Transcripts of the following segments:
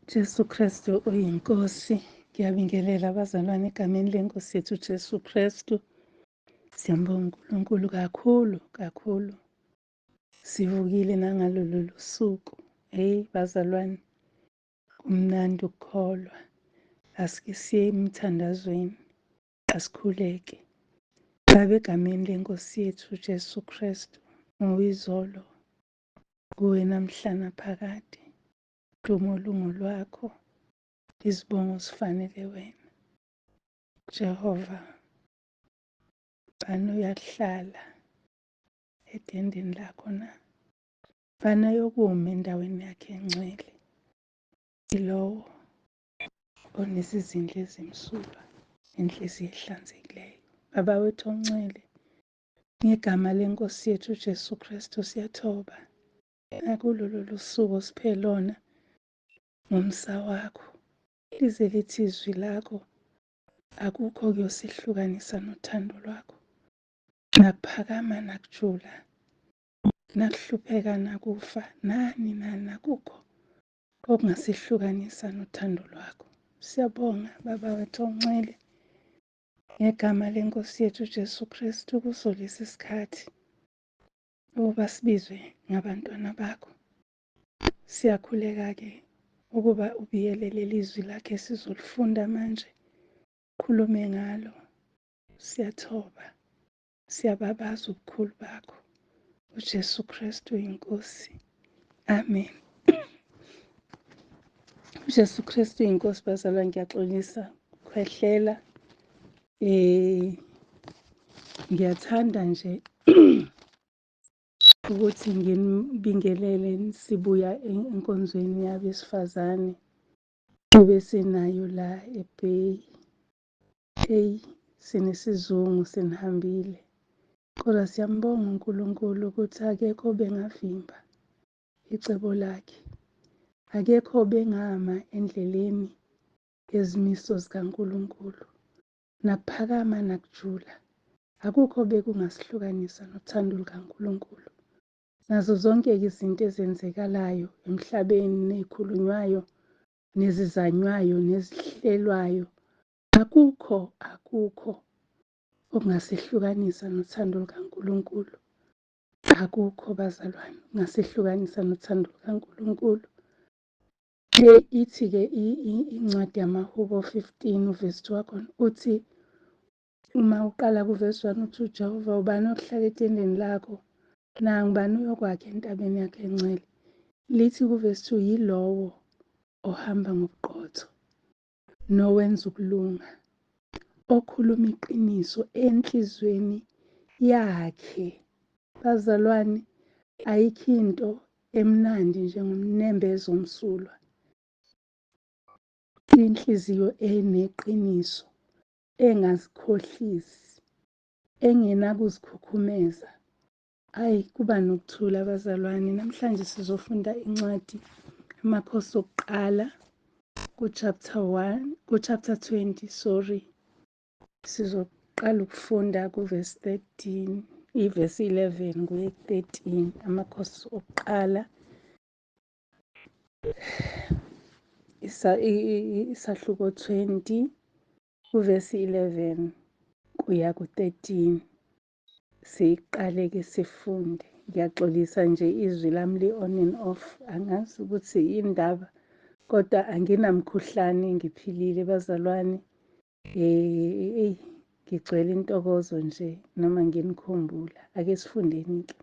Jesu Kristu uyiNkosi. Ngiyabingelela abazalwane egameni lenkosi yethu Jesu Kristu. Siyambonga uNkulunkulu kakhulu kakhulu. Sivukile nangalolu suku. Hey bazalwane, kumnandi ukukholwa. Asike siye emthandazweni, asikhuleke. Baba, egameni lenkosi yethu Jesu Kristu, nguyizolo kuwe namhla naphakade. Dumo lungolwakho, izibongo zifanele wena. Jehova, bani uyahlala etendeni lakho na? Bani ayokuma endaweni yakhe engcwele? Yilowo onesizindla ezimsulwa, inhliziyo ehlanzekileyo. Baba wethu ongcwele, ngegama lenkosi yethu Jesu Kristu siyathoba nakulolu lusuku osiphe lona ngomsa wakho. Lize lithi izwi lakho, akukho kuyosihlukanisa nothando lwakho. Nakuphakama nakujula, nakuhlupheka nakufa, nani nani, akukho okungasihlukanisa nothando lwakho. Siyabonga Baba wethu ongcwele, ngegama lenkosi yethu Jesu Kristu kuso lesi sikhathi ukuba sibizwe ngabantwana bakho. Siyakhuleka-ke ukuba ubiyelele izwi lakhe sizolifunda manje, khulume ngalo. Siyathoba, siyababaza ubukhulu bakho. uJesu Kristu inkosi. Amen. uJesu Kristu inkosi. Bazalwa, ngiyaxolisa khwehlela. Ngiyathanda nje ukuthi nginibingelele sibuya enkonzweni yabesifazane ebesinayo la eBay. Hey, sinesizungu sinihambile. Kodwa siyambonga uNkulunkulu ukuthi akekho obengavimba icebo lakhe. Akekho obengama endleleni yezimiso zikaNkulunkulu. Nakuphakama nakujula, akukho bekungasihlukanisa nothando lukaNkulunkulu. Nazo zonke izinto ezenzekalayo emhlabeni, nezikhulunywayo, nezizanywayo, nezihlelwayo, akukho akukho okungasihlukanisa nothando lukaNkulunkulu. Akukho bazalwane okungasihlukanisa nothando lukaNkulunkulu. Ithi-ke incwadi yamaHubo 15 uvesi 2 wakhona uthi, uma uqala kuvesi 1 uthi, uJehova ubani okuhlala etendeni lakho, nangubani uyokwakha entabeni yakhe engcwele. Lithi kuvesi 2, yilowo ohamba ngobuqotho nowenza ukulunga, okhuluma iqiniso enhliziyweni yakhe. Bazalwane, ayikho into emnandi njengomnembezo omsulwa, inhliziyo eneqiniso, engazikhohlisi, engenakuzikhukhumeza. Ayi, kuba nokuthula bazalwane. Namhlanje sizofunda incwadi Amakhosi okuqala ku-chapter 1, ku-chapter 20, sorry. Sizoqala ukufunda ku-verse 13, ivesi 11 kuye ku-13. Amakhosi okuqala isahluko 20 kuvesi 11 kuya ku-13. Siqale-ke sifunde. Ngiyaxolisa nje, izwi lami li-on and off, angazi ukuthi yindaba, kodwa anginamkhuhlane, ngiphilile bazalwane. Eyi, ngigcwele intokozo nje noma nginikhumbula. Ake sifundeni-ke.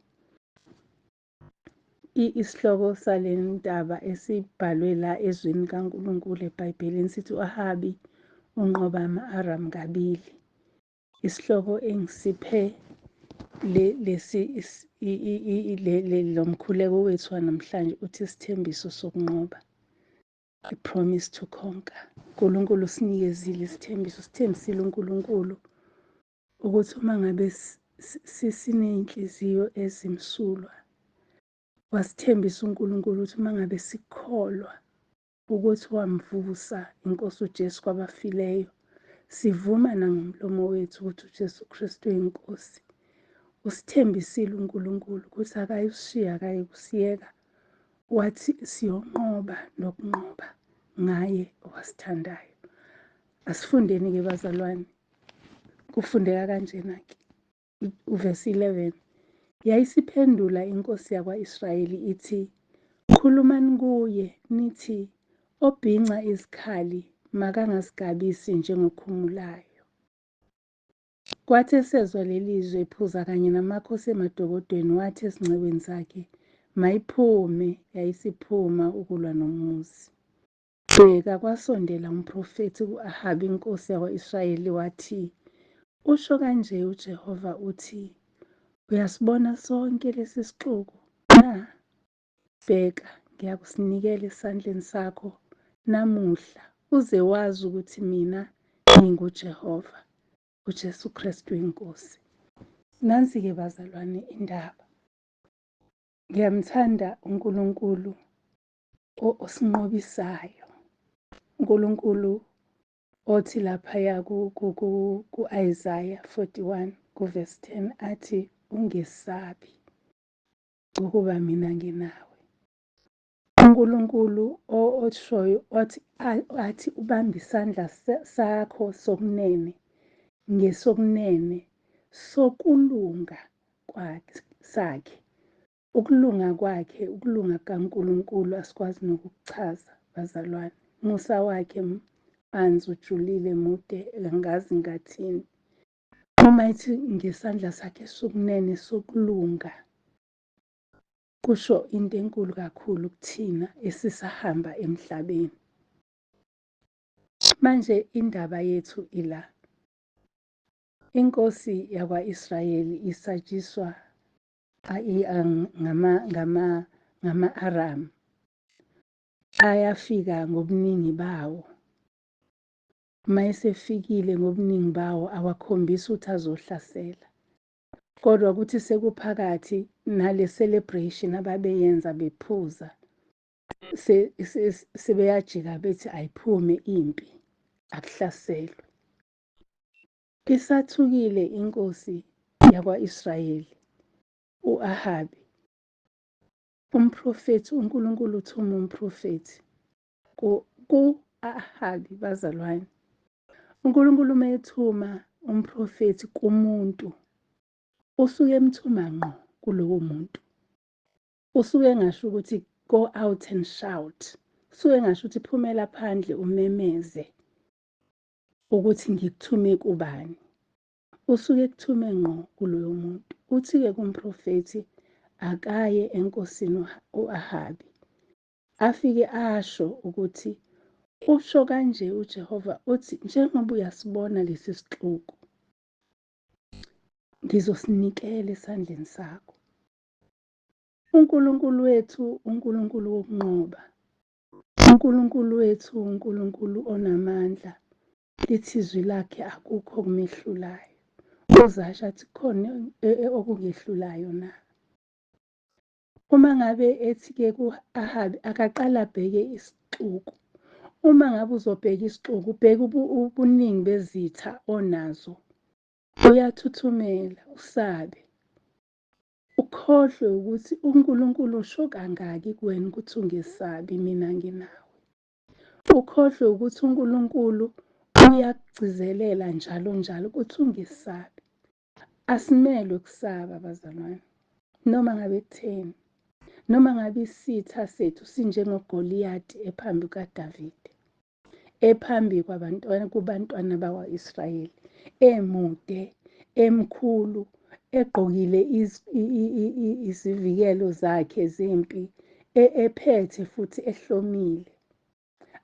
Isihloko sale ndaba esibhalwe la ezwini kaNkulunkulu eBhayibhelini sithi u-Ahabi unqoba ama-Aramu kabili. Isihloko engisiphe lesi lo mkhuleko wethu wanamhlanje uthi isithembiso sokunqoba, i-promise to conquer. uNkulunkulu usinikezile isithembiso, sithembisile uNkulunkulu ukuthi uma ngabe siney'nhliziyo ezimsulwa, wasithembisa uNkulunkulu ukuthi uma ngabe sikholwa ukuthi wamvusa inkosi uJesu kwabafileyo, sivuma nangomlomo wethu ukuthi uJesu Kristu uyinkosi. Usithembisile uNkulunkulu ukuthi akayushiya, akayikusiyeka, wathi siyonqoba nokunqoba. ngaye owasithandayo. Asifundeni-ke bazalwane, kufundeka kanjena-ke uvesi 11. Yayisiphendula inkosi yakwa-Israyeli ithi, khulumani kuye nithi, obhinca izikhali makangazigabisi njengokhumulayo. Kwathi esezwa leli zwi ephuza kanye namakhosi emadokodweni, wathi ezincekwini zakhe, mayiphume. Yayisiphuma ukulwa nomuzi. Bheka, kwasondela umprofethi ku-Ahabi inkosi yakwa-Israyeli, wathi, usho kanje uJehova uthi, uyasibona sonke lesi sixuku na? Bheka, ngiyakusinikela esandleni sakho namuhla, uze wazi ukuthi mina nginguJehova, uJesu Kristu iNkosi. Nansi-ke bazalwane indaba. Ngiyamthanda uNkulunkulu osinqobisayo. uNkulunkulu othi laphaya ku-Isaiah 41 kuverse 10 athi, ungesabi ngokuba mina nginawe. uNkulunkulu oshoyo othi athi ubamba isandla sakho sokunene ngesokunene sokulunga kwakhe sakhe. Ukulunga kwakhe, ukulunga kaNkulunkulu asikwazi nokukuchaza bazalwane. Umusa wakhe banzi, ujulile, mude, angazi ngathini. Uma ethi ngesandla sakhe sokunene sokulunga, kusho into enkulu kakhulu kuthina esisahamba emhlabeni. Manje indaba yethu ila. Inkosi yakwa-Israyeli isatshiswa ngama-Aramu. Ayafika ngobuningi bawo. Uma esefikile ngobuningi bawo, awakhombisi ukuthi azohlasela. Kodwa kuthi sekuphakathi nale celebration ababeyenza bephuza, sebeyajika bethi ayiphume impi, akuhlaselwe. Isathukile inkosi yakwa-Israyeli u-Ahabi. Umprofethi, uNkulunkulu uthuma umprofethi ku-Ahabi bazalwane. uNkulunkulu uma ethuma umprofethi kumuntu, usuke emthuma ngqo kulowo muntu. Usuke engasho ukuthi go out and shout. Usuke engasho ukuthi phumela phandle umemeze ukuthi ngikuthume kubani. Usuke ekuthume ngqo kuloyo muntu. Uthi-ke kumprofethi akaye enkosini u-Ahabi, afike asho ukuthi usho kanje uJehova uthi, njengoba uyasibona lesi sixuku, ngizosinikela esandleni sakho. uNkulunkulu wethu, uNkulunkulu wokunqoba. uNkulunkulu wethu, uNkulunkulu onamandla. Lithi izwi lakhe akukho okumehlulayo. Uzasho athi khona okungehlulayo na? Uma ngabe ethi-ke ku-Ahabi akaqale abheke isixuku. Uma ngabe uzobheka isixuku, ubheke ubuningi bezitha onazo, uyathuthumela, usabe. Ukhohlwe ukuthi uNkulunkulu usho kangaki kuwena ukuthi ungesabi, mina nginawe. Ukhohlwe ukuthi uNkulunkulu uyakugcizelela njalo njalo ukuthi ungesabi. Asimelwe kusaba bazalwane, noma ngabe kutheni, noma ngabe isitha sethu sinjengoGoliyati ephambi kukaDavide, ephambi kwabantwana kubantwana bakwa-Israyeli, emude, emkhulu, egqokile izivikelo zakhe zempi, ephethe futhi ehlomile.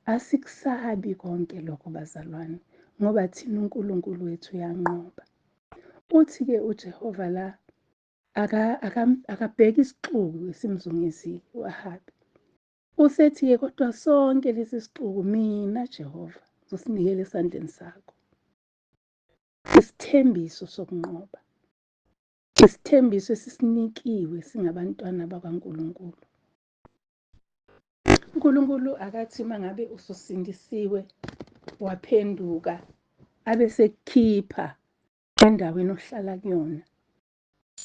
Asikusabi konke lokho bazalwane, ngoba thina uNkulunkulu wethu uyanqoba. Uthi-ke uJehova la akabheki isixuku esimzungezile u-Ahabi. Usethi-ke kodwa sonke lesi sixuku mina Jehova ngizosinikela esandleni sakho. Isithembiso sokunqoba. Isithembiso esisinikiwe singabantwana bakaNkulunkulu. uNkulunkulu akathi uma ngabe ususindisiwe waphenduka abe sekukhipha endaweni ohlala kuyona,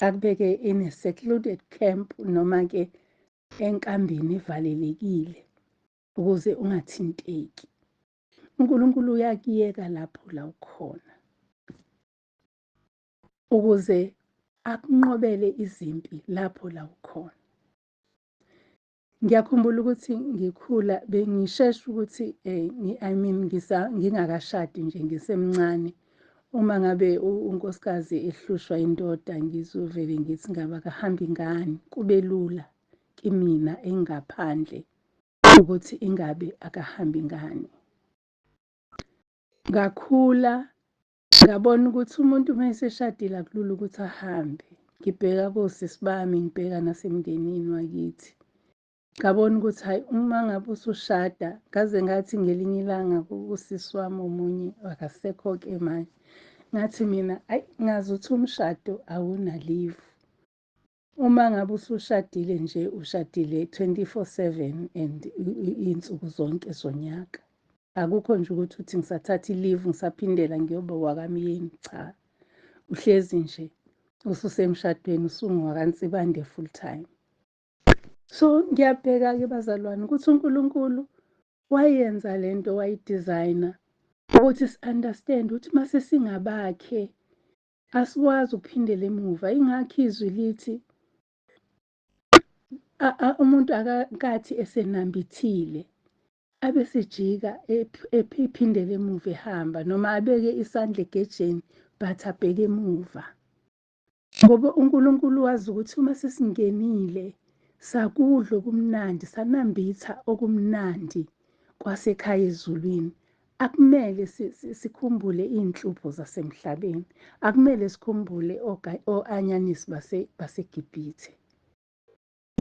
akubeke in a secluded camp noma ke enkambini evalelekile. ukuze ungathinteki. UNkulunkulu uyakuyeka lapho la ukhona ukuze akunqobele izimpi lapho la ukhona. Ngiyakhumbula ukuthi ngikhula bengishesha ukuthi I mean ngingakashadi nje ngisemncane, uma ngabe unkosikazi ehlushwa indoda ngizovele ngithi ngabe akahambi ngani, kube lula kimina engaphandle ukuthi ingabe akahambi ngani. Ngakhula ngabona ukuthi umuntu uma eseshadile akulula ukuthi ahambe. Ngibheka kosisi bami, ngibheka nasemndenini wakithi. Ngabona ukuthi hhayi uma ngabe usushada, ngaze ngathi ngelinye ilanga kusisi wami omunye akasekho-ke manje, ngathi mina hhayi ngazi ukuthi umshado awuna-leave. Uma ngabe usushadile nje ushadile 24/7 and iy'nsuku zonke zonyaka. Akukho nje ukuthi uthi ngisathatha i-leave ngisaphindela ngiyoba wakamyeni, cha. Uhlezi nje ususemshadweni usungowakaNsibande full time. So ngiyabheka-ke bazalwane ukuthi uNkulunkulu wayenza lento wayidizayina ukuthi si-understand ukuthi mase singabakhe asikwazi ukuphindela emuva. Ingakho izwi lithi umuntu akakathi esenambithile abesejika ephindele emuva ehamba, noma abeke isandla egejeni but abheke emuva. Ngoba uNkulunkulu wazi ukuthi uma sesingenile sakudla okumnandi, sanambitha okumnandi kwasekhaya ezulwini, akumele sikhumbule iy'nhlupho zasemhlabeni, akumele sikhumbule o-anyanisi baseGibhithe.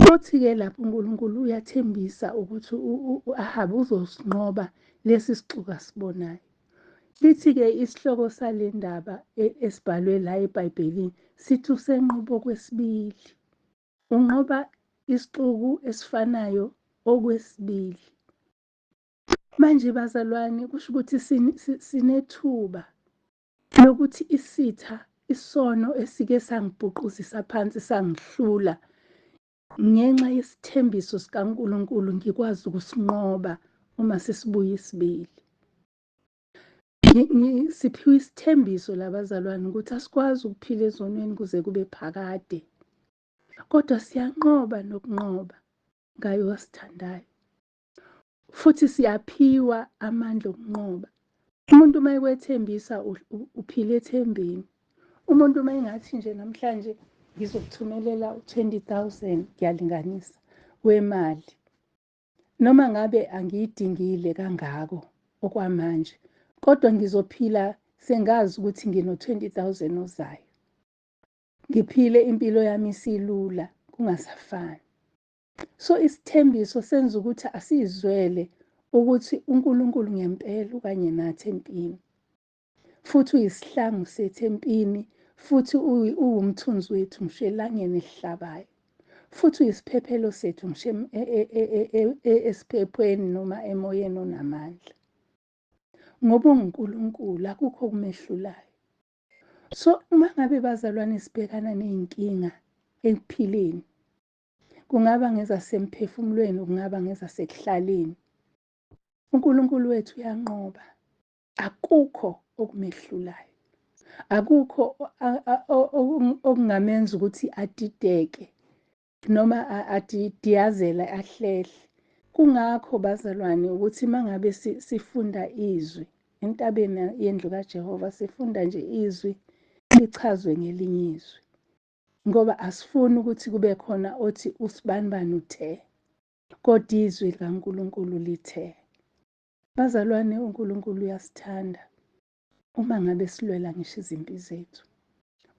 Futhi-ke lapho uNkulunkulu uyathembisa ukuthi u-Ahabi uzosinqoba lesi sixuku asibonayo. Lithi-ke isihloko sale ndaba esibhalwe la eBhayibhelini sithi usenqoba okwesibili. Unqoba isixuku esifanayo okwesibili. Manje bazalwane kusho ukuthi sinethuba lokuthi isitha, isono esike sangibhuquzisa phansi sangihlula, ngenxa yesithembiso sikaNkulunkulu ngikwazi ukusinqoba uma sesibuya isibili. Siphiwe isithembiso labazalwane ukuthi asikwazi ukuphila ezonweni kuze kube phakade, kodwa siyanqoba nokunqoba ngaye osithandayo. Futhi siyaphiwa amandla okunqoba. Umuntu uma ekwethembisa uphila ethembeni. Umuntu uma engathi nje namhlanje ngizokuthumelela u-20,000, ngiyalinganisa, wemali, noma ngabe angiyidingile kangako okwamanje, kodwa ngizophila sengazi ukuthi ngino-20,000 ozayo. Ngiphile impilo yami isilula, kungasafani. So isithembiso senza ukuthi asizwele ukuthi uNkulunkulu ngempela ukanye nathi empini. Futhi uyisihlangu sethu empini, futhi uwumthunzi wethu ngisho elangeni elihlabayo. Futhi uyisiphephelo sethu ngisho esiphephweni noma emoyeni onamandla. Ngoba unguNkulunkulu, akukho okumehlulayo. So uma ngabe bazalwane sibhekana ney'nkinga ekuphileni, kungaba ngezasemphefumulweni, kungaba ngezasekuhlaleni, uNkulunkulu wethu uyanqoba. Akukho okumehlulayo, akukho okungamenza ukuthi adideke noma adidiyazele ahlehle. Kungakho bazalwane ukuthi mangabe sifunda izwi entabeni yendlu kaJehova, sifunda nje izwi lichazwe ngelinye izwi, ngoba asifuni ukuthi kube khona othi usibanibani uthe, kodwa izwi likaNkulunkulu lithe. Bazalwane, uNkulunkulu uyasithanda uma ngabe silwela ngisho izimpi zethu.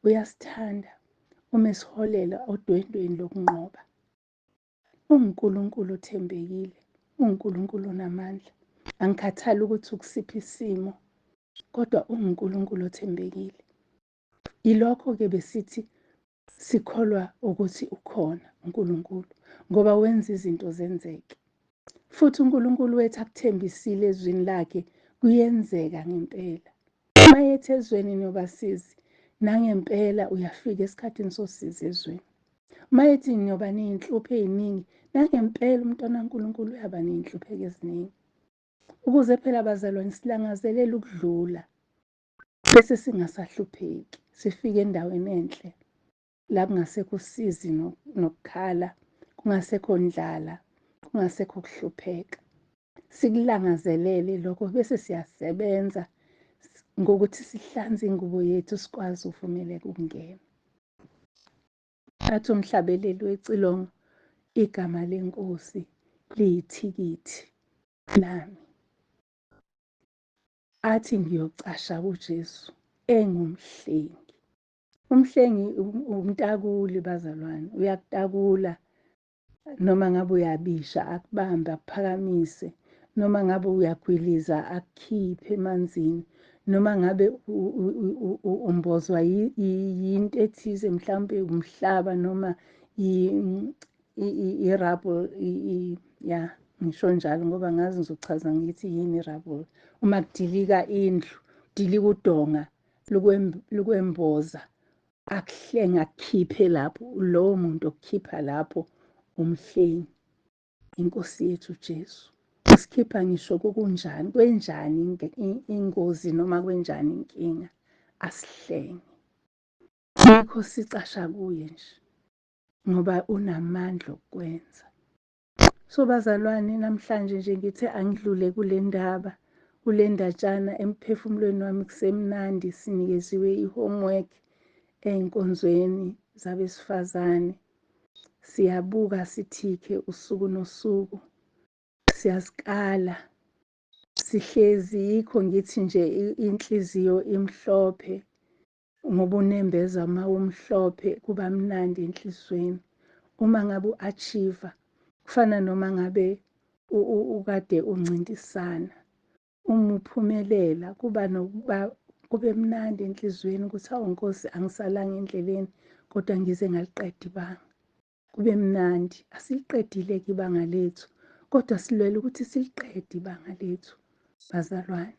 Uyasithanda uma esiholela odwendweni lokunqoba. UnguNkulunkulu othembekile, uNkulunkulu onamandla. Angikhathali ukuthi ukusiphi isimo, kodwa unguNkulunkulu othembekile. Yilokho-ke besithi sikholwa ukuthi ukhona uNkulunkulu, ngoba wenza izinto zenzeke. Futhi uNkulunkulu wethu akuthembisile ezwini lakhe kuyenzeka ngempela. Uma ethi ezweni niyobasizi, nangempela uyafika esikhathini sosizi ezweni. Uma ethi niyoba ney'nhlupho ey'ningi, Nangempela umntwana kaNkulunkulu uyaba ney'nhlupheko eziningi. Ukuze phela bazalwane silangazelele ukudlula bese singasahlupheki, sifike endaweni enhle la kungasekho usizi nokukhala, kungasekho ndlala, kungasekho kuhlupheka. Sikulangazelele lokho bese siyasebenza ngokuthi sihlanze ingubo yethu sikwazi ukuvumeleka ukungena. Athi umhlabeleli wecilongo, igama leNkosi liyithikithi lami. Athi ngiyocasha kuJesu engumhlengi. Umhlengi umtakuli bazalwane, uyakutakula noma ngabe uyabisha akubambe akuphakamise, noma ngabe uyagwiliza akukhiphe emanzini, noma ngabe umbozwa yinto ethize, mhlawumbe umhlaba noma i-rubble, ya ngisho njalo ngoba ngazi ngizochaza ngithi yini i-rubble. Uma kudilika indlu, kudilika udonga lukwemboza, akuhlenga akukhiphe lapho, lowo muntu okukhipha lapho umhlengi, inkosi yethu Jesu. Usikhipha ngisho kokunjani, kwenjani ingozi noma kwenjani inkinga, asihlenge. Yikho sicasha kuye nje ngoba unamandla okukwenza. So bazalwane, namhlanje nje ngithe angidlule kule ndaba, kule ndatshana emphefumulweni wami kusemnandi. Sinikeziwe i-homework ey'nkonzweni zabesifazane. Siyabuka sithike usuku nosuku, siyazikala, sihlezi. Yikho ngithi nje inhliziyo imhlophe ngoba unembeza uma umhlophe kuba mnandi enhliziyweni. Uma ngabe u-achieve, kufana noma ngabe ukade uncintisana, uma uphumelela kuba nokuba kube mnandi enhliziyweni ukuthi awu Nkosi, angisalanga endleleni kodwa ngize ngaliqeda ibanga. Kube mnandi. Asiliqedile-ke ibanga lethu, kodwa silwela ukuthi siliqede ibanga lethu bazalwane.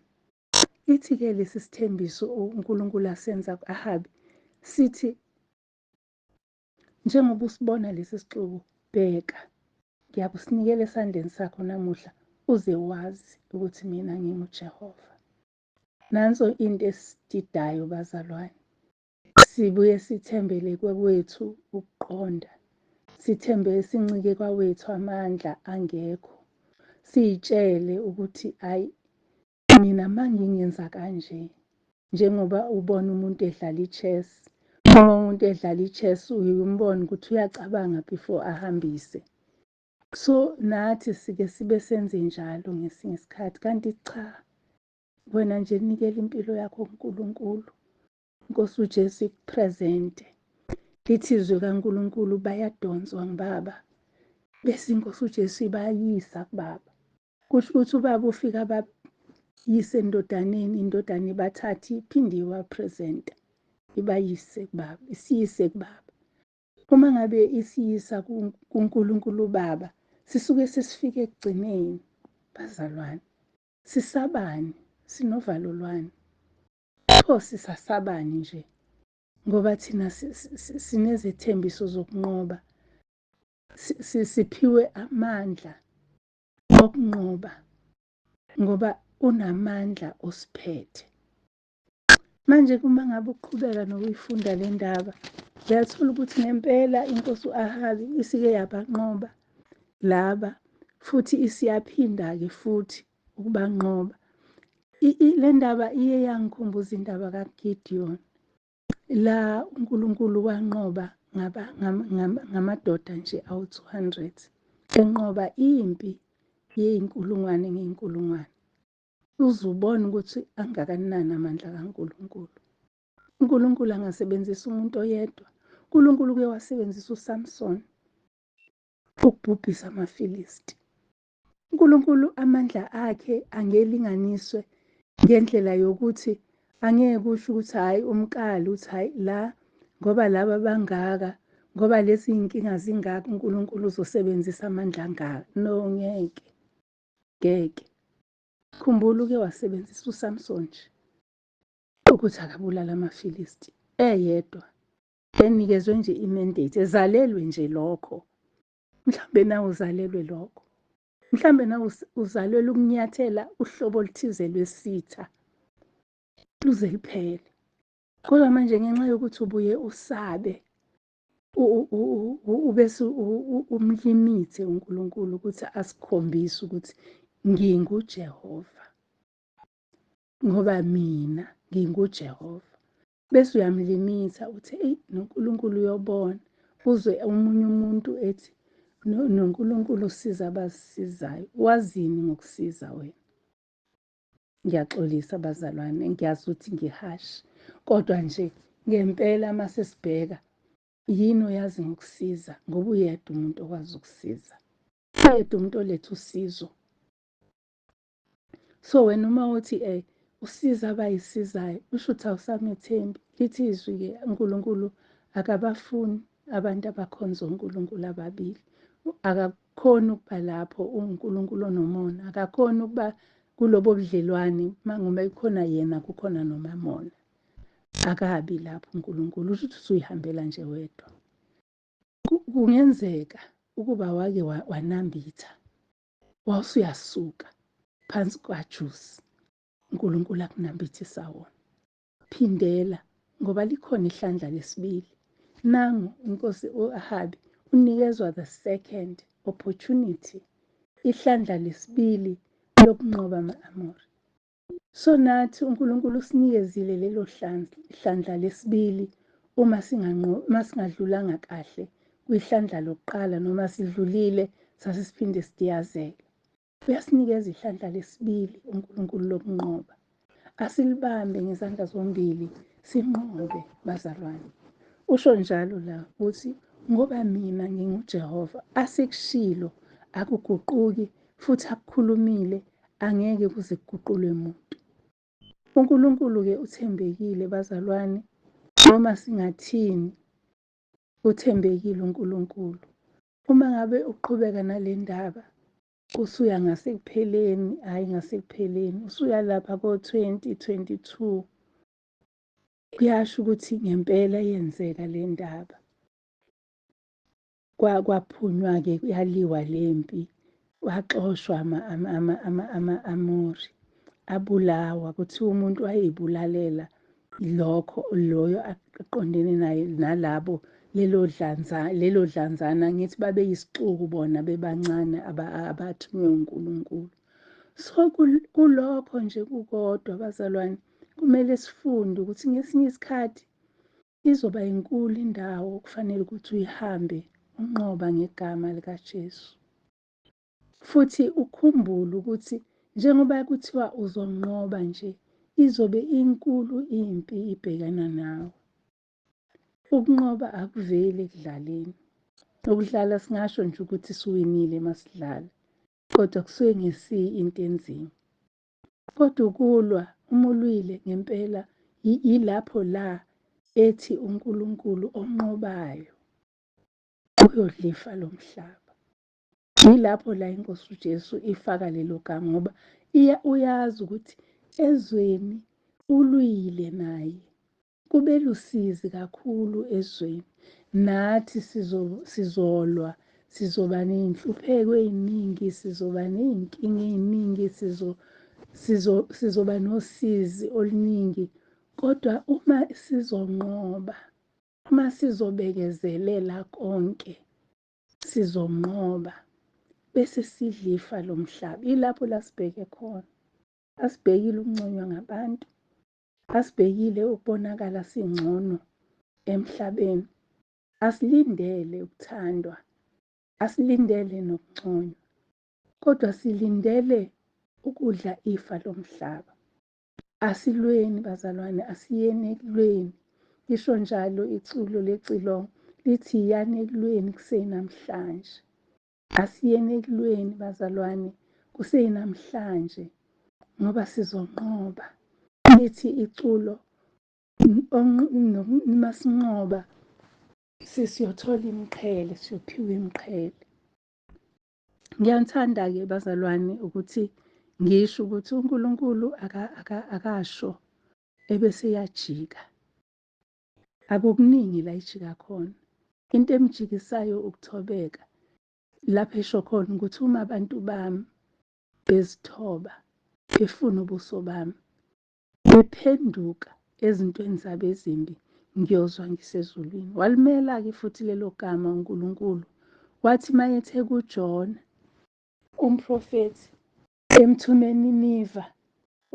Ithi-ke lesi sithembiso uNkulunkulu asenza ku-Ahabi, sithi njengoba usibona lesi sixuku, bheka ngiyakusinikela esandleni sakho namuhla, uze wazi ukuthi mina nginguJehova. Nanso into esididayo bazalwane. Sibuye sithembele kwethu ukuqonda, sithembe sincike kwawethu amandla angekho, siyitshele ukuthi ayi mina mangingenza kanje. Njengoba ubona umuntu edlala i-chess, uma umuntu edlala i-chess uye umbone ukuthi uyacabanga before ahambise. So nathi sike sibe senze njalo ngesinye isikhathi, kanti cha, wena nje nikela impilo yakho kuNkulunkulu, Nkosi uJesu ikupresente. Lithi izwi kaNkulunkulu bayadonswa ngibaba, bese inkosi uJesu ibayisa kubaba. Kusho ukuthi ubaba ufika abayise endodaneni, indodana ibathathe iphinde iwapresenta, ibayise kubaba, isiyise kubaba. Uma ngabe isiyisa kuNkulunkulu ubaba, sisuke sesifike ekugcineni bazalwane. Sisabani? Sinovalo lwani? Pho sisasabani nje? Ngoba thina sinezethembiso zokunqoba, siphiwe amandla okunqoba ngoba unamandla osiphethe. Manje uma ngabe uqhubeka nokuyifunda le ndaba, uyathola ukuthi ngempela inkosi u-Ahabi isike yabanqoba laba, futhi isiyaphinda-ke futhi ukubanqoba. Le ndaba iye yangikhumbuza indaba kaGideon, la uNkulunkulu wanqoba ngamadoda nje awu-200, enqoba impi yey'nkulungwane ngey'nkulungwane. Uze ubone ukuthi angakanani amandla kaNkulunkulu. uNkulunkulu angasebenzisa umuntu oyedwa. uNkulunkulu uke wasebenzisa uSamson ukubhubhisa amaFilisti. uNkulunkulu amandla akhe angelinganiswe ngendlela yokuthi angeke kusho ukuthi hhayi umkali uthi hhayi la ngoba laba bangaka, ngoba lezi iy'nkinga zingaka, uNkulunkulu uzosebenzisa amandla angaka. No, ngeke, ngeke. Khumbula uke wasebenzisa uSamson nje ukuthi akabulala amaFilisti eyedwa, enikezwe nje i-mandate, ezalelwe nje lokho. Mhlawumbe nawe uzalelwe lokho. Mhlawumbe nawe uzalelwe ukunyathela uhlobo oluthize lwesitha luze luphele. Kodwa manje ngenxa yokuthi ubuye usabe ubese umlimithe uNkulunkulu ukuthi asikhombise ukuthi nginguJehova. Ngoba mina nginguJehova. Bese uyamlimitha uthi eyi noNkulunkulu uyobona. Uzwe omunye umuntu ethi noNkulunkulu usiza abazisizayo. Wazini ngokusiza wena? Ngiyaxolisa bazalwane, ngiyazi ukuthi ngihashi. Kodwa nje ngempela uma sesibheka yini oyazi ngokusiza ngoba uyedwa umuntu okwazi ukusiza. Uyedwa umuntu oletha usizo. So wena uma uthi usiza abayisizayo, usho ukuthi awusamethembi. Lithi izwi-ke uNkulunkulu akabafuni abantu abakhonza onkulunkulu ababili. Akakhoni ukuba lapho uNkulunkulu onomona, akakhoni ukuba kulobo budlelwane uma kukhona yena kukhona nomamona. Akabi lapho uNkulunkulu, usho ukuthi usuyihambela nje wedwa. Kungenzeka ukuba wake wanambitha, wawusuyasuka phansi kwajusi uNkulunkulu akunambithisa wona. Phindela ngoba likhona ihlandla lesibili. Nangu inkosi u-Ahabi unikezwa the second opportunity, ihlandla lesibili lokunqoba ama-Amori. So nathi uNkulunkulu usinikezile lelo hlandla lesibili uma uma singadlulanga kahle kwihlandla lokuqala noma sidlulile sase siphinde sidiyazele. Uyasinikeza ihlandla lesibili uNkulunkulu lokunqoba. Asilibambe ngezandla zombili sinqobe bazalwane. Usho njalo la uthi ngoba mina nginguJehova, asikushilo akuguquki futhi akukhulumile angeke kuze kuguqulwe muntu. UNkulunkulu-ke uthembekile bazalwane, noma singathini uthembekile uNkulunkulu. Uma ngabe uqhubeka nale ndaba usuya ngasekupheleni, hhayi ngasekupheleni, usuya lapha ko-2022, kuyasho ukuthi ngempela yenzeka le ndaba. Kwaphunywa-ke yaliwa le mpi, waxoshwa ama-Amori, abulawa. Kuthiwa umuntu wayey'bulalela lokho loyo aqondene naye nalabo lelo dlanza lelo dlanzana, ngithi babeyisixuku bona bebancane abathunywe uNkulunkulu. So kulokho nje kukodwa bazalwane kumele sifunde ukuthi ngesinye isikhathi izoba inkulu indawo okufanele ukuthi uyihambe unqoba ngegama likaJesu. Futhi ukhumbule ukuthi njengoba kuthiwa uzonqoba nje, izobe inkulu impi ibhekana nawe. Ukunqoba akuveli ekudlaleni. Ukudlala singasho nje ukuthi siwinile masidlala, kodwa kusuke ngesiyo into enzima. Kodwa ukulwa uma ulwile ngempela yilapho la ethi uNkulunkulu onqobayo uyodla ifa lomhlaba. Yilapho la iNkosi uJesu ifaka lelo gama ngoba uyazi ukuthi ezweni ulwile naye. Kube lusizi kakhulu ezweni. Nathi sizolwa, sizoba ney'nhlupheko ey'ningi, sizoba ney'nkinga ey'ningi, sizoba nosizi oluningi. Kodwa uma sizonqoba, uma sizobekezelela konke, sizonqoba bese sidla ifa lomhlaba. Yilapho la sibheke khona. Asibhekile ukunconywa ngabantu, asibhekile ukubonakala singcono emhlabeni. Asilindele ukuthandwa, asilindele nokunconywa, kodwa silindele ukudla ifa lomhlaba. Asilweni bazalwane, asiyeni ekulweni. Lisho njalo iculo lecilongo lithi yiyani ekulweni kusenamhlanje. Asiyeni ekulweni bazalwane kusenamhlanje ngoba sizonqoba. Lithi iculo uma sinqoba siyothola imiqhele, siyophiwa imiqhele. Ngiyanithanda-ke bazalwane ukuthi ngisho ukuthi uNkulunkulu akasho ebese eyajika. Akukuningi la ejika khona. Into emjikisayo ukuthobeka. Lapho esho khona ukuthi uma abantu bami bezithoba, befuna ubuso bami, bephenduka ezintweni zabo ezimbi, ngiyozwa ngisezulwini. Walimela-ke futhi lelo gama uNkulunkulu. Wathi mayethe kuJona, umprofethi, emthume eNiniva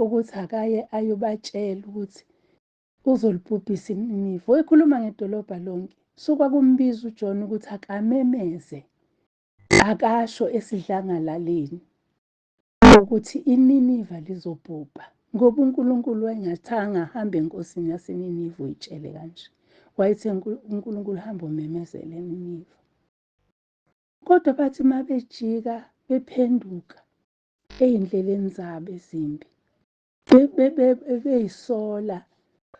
ukuthi akaye ayobatshela ukuthi uzolibhubhisa iNiniva. Wayekhuluma ngedolobha lonke. So kwakumbiza uJona ukuthi akamemeze, akasho esidlangalaleni ukuthi iNiniva lizobhubha. Ngoba uNkulunkulu wayengathanga ahambe enkosini yaseNiniva uyitshele kanje. Wayethe uNkulunkulu hamba umemezele eNiniva. Kodwa bathi uma bejika bephenduka ey'ndleleni zabo ezimbi, beyisola,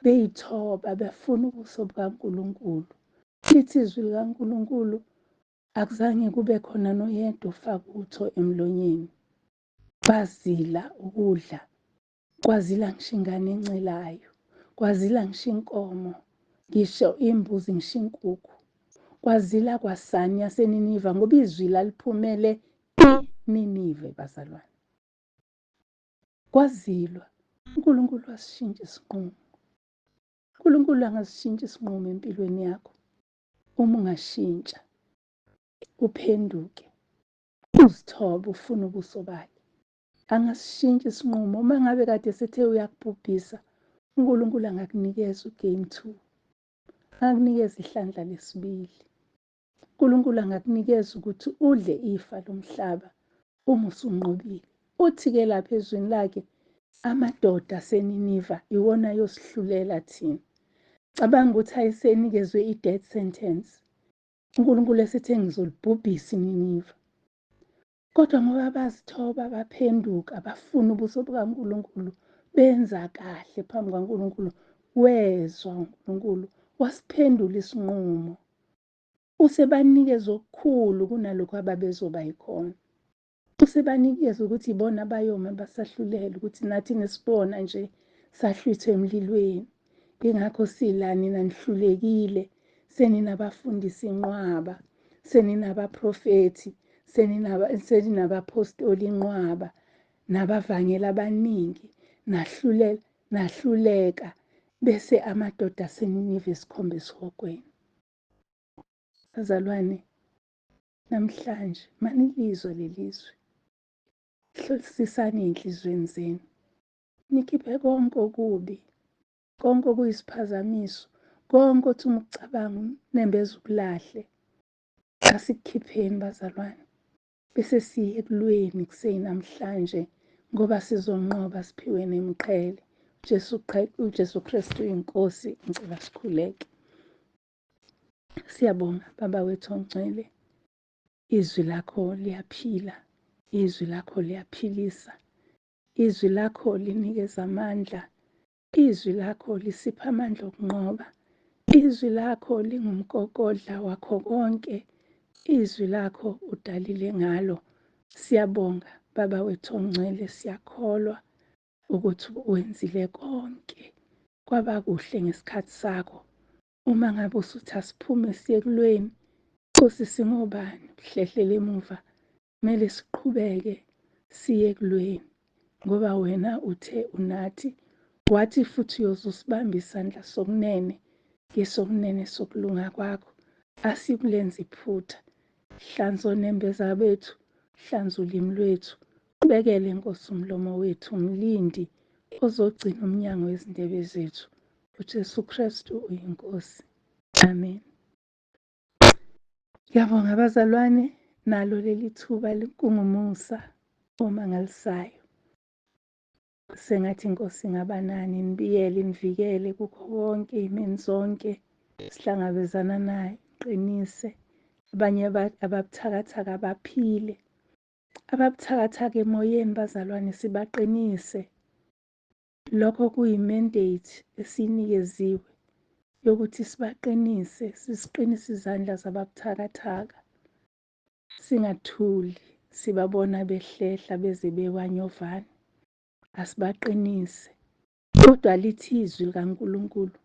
beyithoba, befuna ubuso bukaNkulunkulu. Lithi izwi likaNkulunkulu akuzange kube khona noyedwa ofaka utho emlonyeni. Bazila ukudla, kwazila ngisho ingane encelayo, kwazila ngisho inkomo, ngisho imbuzi, ngisho inkukhu. Kwazila kwasani yaseNiniva ngoba izwi laliphumele eNinive bazalwane. Kwazilwa, uNkulunkulu wasishintsha isinqumo. uNkulunkulu angasishintsha isinqumo empilweni yakho uma ungashintsha uphenduke uzithobe ufune ubuso bakhe. Angasishintsha isinqumo uma ngabe kade sethe uyakubhubhisa, uNkulunkulu angakunikeza ugame 2. Angakunikeza ihlandla lesibili. uNkulunkulu angakunikeza ukuthi udle ifa lomhlaba uma usunqobile. Uthi-ke lapha ezwini lakhe amadoda aseNiniva iwona ayosihlulela thina. Cabanga ukuthi ayesenikezwe i-death sentence. uNkulunkulu esethe ngizolibhubhisa iNiniva. Kodwa ngoba bazithoba baphenduka bafuna ubuso bukaNkulunkulu benza kahle phambi kwaNkulunkulu wezwa uNkulunkulu wasiphendula isinqumo. Usebanikeza okukhulu kunalokhu ababezoba yikhona. Usebanikeza ukuthi ibona abayoma basahlulela ukuthi nathi nisibona nje sahlwithwe emlilweni. Ingakho sila nina nihlulekile seninabafundisi inqwaba, seninabaprofethi, seninabapostoli inqwaba, nabavangeli abaningi, nahlulela, nahluleka bese amadoda aseNiniva esikhomba esihogweni. Bazalwane, namhlanje manilizwe lelizwe, hlolisisani ey'nhliziyweni zenu, nikhiphe konke okubi, konke okuyisiphazamiso, konke othi uma ukucabanga unembeza ukulahle. Asikukhipheni bazalwane, bese siye ekulweni kuseyinamhlanje ngoba sizonqoba siphiwe nemiqhele. uJesu uJesu Kristu inkosi, ngicela sikhuleke. Siyabonga Baba wethu ongcwele, izwi lakho liyaphila, izwi lakho liyaphilisa, izwi lakho linikeza amandla, izwi lakho lisipha amandla okunqoba, izwi lakho lingumgogodla wakho konke, izwi lakho udalile ngalo. Siyabonga Baba wethu ongcwele, siyakholwa ukuthi wenzile konke kwaba kuhle ngesikhathi sakho. Uma ngabe usuthi asiphume siye ekulweni, Nkosi singobani ukuhlehlela emuva, kumele siqhubeke siye ekulweni ngoba wena uthe unathi, wathi futhi uyoze usibambe isandla sokunene ngesokunene sokulunga kwakho. Asikulenza iphutha. Hlanza onembeza bethu, hlanza ulimi lwethu, ubekele Nkosi umlomo wethu umlindi ozogcina umnyango wezindebe zethu. UJesu Kristu uyiNkosi. Amen. Ngiyabonga bazalwane, nalo leli thuba kungumusa omangalisayo. Sengathi inkosi ingaba nani, inibiyele, inivikele kukho konke, imini zonke sihlangabezana nayo, qinise abanye ababuthakathaka baphile, ababuthakathaka emoyeni bazalwane sibaqinise. Lokho kuyi-mandate esiyinikeziwe yokuthi sibaqinise, sisiqinise izandla zababuthakathaka. Singathuli, sibabona behlehla beze bewanyovane. Asibaqinise. Kodwa lithi izwi likaNkulunkulu,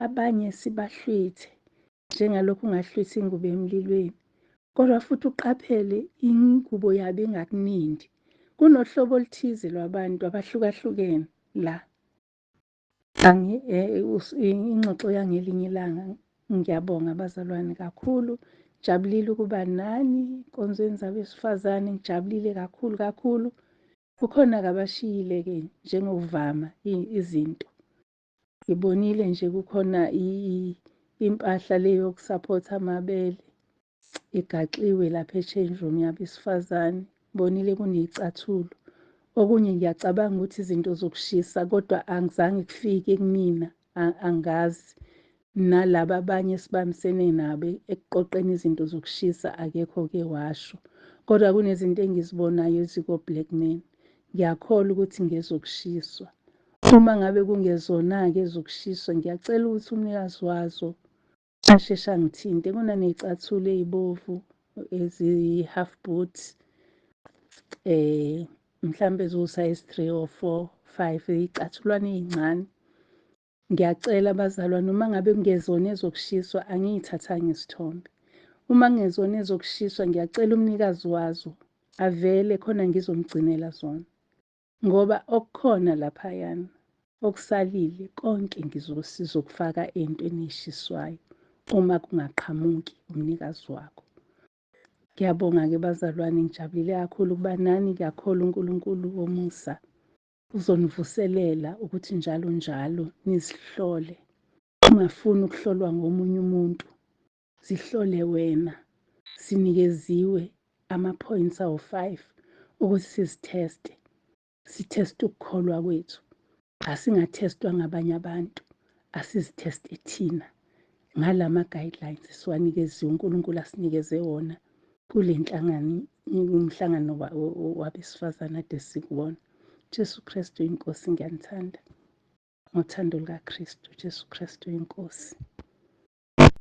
abanye sibahlwithe njengalokhu ungahlwitha ingubo emlilweni. Kodwa futhi uqaphele ingubo yabo ingakunindi. Kunohlobo oluthize lwabantu abahlukahlukene la. Ingxoxo yangelinye ilanga. Ngiyabonga bazalwane kakhulu. Jabulile ukuba nani enkonzweni zabesifazane, ngijabulile kakhulu kakhulu. Kukhona-ke abashiyile-ke njengokuvama izinto. Ngibonile nje kukhona impahla le yokusaphotha amabele igaxiwe lapha e-change room yabesifazane. Ngibonile kuney'cathulo. Okunye ngiyacabanga ukuthi izinto zokushisa kodwa angizange kufike kumina, angazi. Nalaba abanye esibambisene nabo ekuqoqeni izinto zokushisa akekho-ke washo. Kodwa kunezinto engizibonayo eziko-Blackman. Ngiyakholwa ukuthi ngezokushiswa. Uma ngabe kungezona-ke ezokushiswa, ngiyacela ukuthi umnikazi wazo asheshe angithinte. Kunaney'cathulo ey'bovu eziyi-half boot, mhlambe eziwu-size 3 or 4, 5, iy'cathulwana ey'ncane. Ngiyacela bazalwane, uma ngabe kungezona ezokushiswa angiyithathanga isithombe. Uma kungezona ezokushiswa ngiyacela umnikazi wazo avele khona ngizomgcinela zona. Ngoba okukhona laphayana okusalile konke ngizokufaka entweni eshiswayo uma kungaqhamuki umnikazi wakho. Ngiyabonga-ke bazalwane, ngijabulile kakhulu ukuba nani. Ngiyakholwa uNkulunkulu womusa uzonivuselela ukuthi njalo njalo nizihlole. Ungafuni ukuhlolwa ngomunye umuntu, zihlole wena. Sinikeziwe ama-points awu-5 ukuthi sizitheste. Sitheste ukukholwa kwethu. Asingathestwa ngabanye abantu, asizitheste thina ngalama guidelines esiwanikeziwe uNkulunkulu asinikeze wona kule nhlangano, umhlangano wabesifazane ade sikuwona. Jesu Kristu inkosi, ngiyanithanda ngothando lukaKristu. Jesu Kristu inkosi.